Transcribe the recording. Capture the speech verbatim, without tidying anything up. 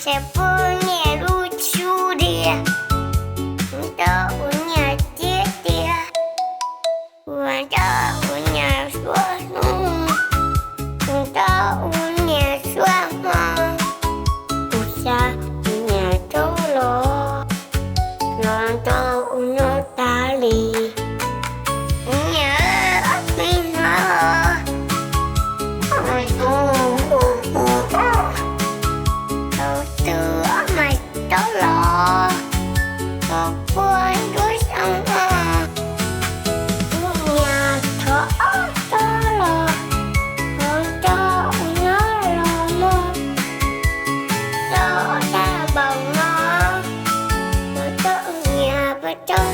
Sepuluh ni lucu dia. Untuk punya titik dia. Untuk punya suasana. Untuk punya suasana. Usah punya tolong. Untuk punya tali. Nya, mina. Aduh, oh my, tolong. Aku harus angkat. Nya, tolong, tolong. Untuk nolong. Tolong, tolong. Untuk nya, betul.